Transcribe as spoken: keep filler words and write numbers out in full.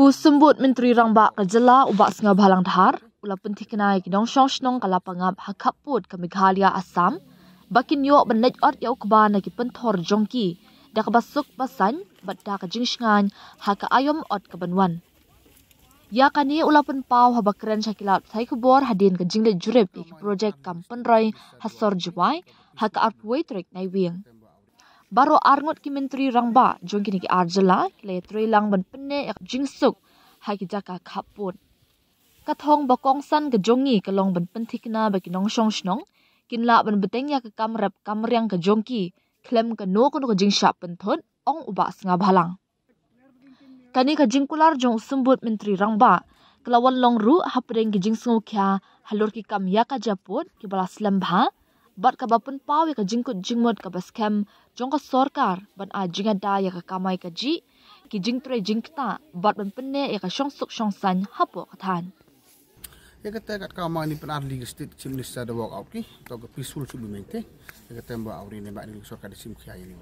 U Symbud Myntri Rangbah ka jylla u Bah Sniawbhalang Dhar u la pynthikna ïa ki nongshong shnong ka Lapangap ha khappud ka Meghalaya Assam ba kin ïoh ban leit ot ïa u kba na ki pynthor jong ki da kaba suk ba saiñ bad da ka jingshngaiñ ha ka aïom ot ka ban wan. Ïa kane u la pynpaw haba kren sha ki lad pathai khubor hadien ka jingleit jurip ïa ki projek kam pynroi ha sor Jowai ha ka arphew tarik Naiwieng. Baroh arngut ki Myntri Rangbah jong kine ki ar jylla ki la ïatrei lang ban pynneh ïa ka jingsuk ha ki jaka khappud. Ka thong ba kongsan ka jong ngi ka long ban pynthikna ba ki nongshong shnong kin lah ban bteng ïa ka kam rep kam riang ka jong ki khlem kano kano ka jingshah pynthut, ong u Bah Sniawbhalang. Kane ka jingkular jong u Symbud Myntri Rangbah ka la wan long ruh hapdeng ki jingsngewkhia halor ki kam ïa ka jingpud kiba la slem bha bad kaba pynpaw ïa ka jingkut jingmut kaba skhem jong ka sorkar ban ai jingada ïa ka kamai kajih, ki jingtrei jingktah bad ban pynneh ïa ka shongsuk shongsaiñ hapoh ka thaiñ. Ïa kata kat ka ma ni pyn-ar li ka State Chief Minister da walk out ki to ka peaceful should be maintained. Ïa kata ba awri ne ba ni sorkar da sim khia ïa ni.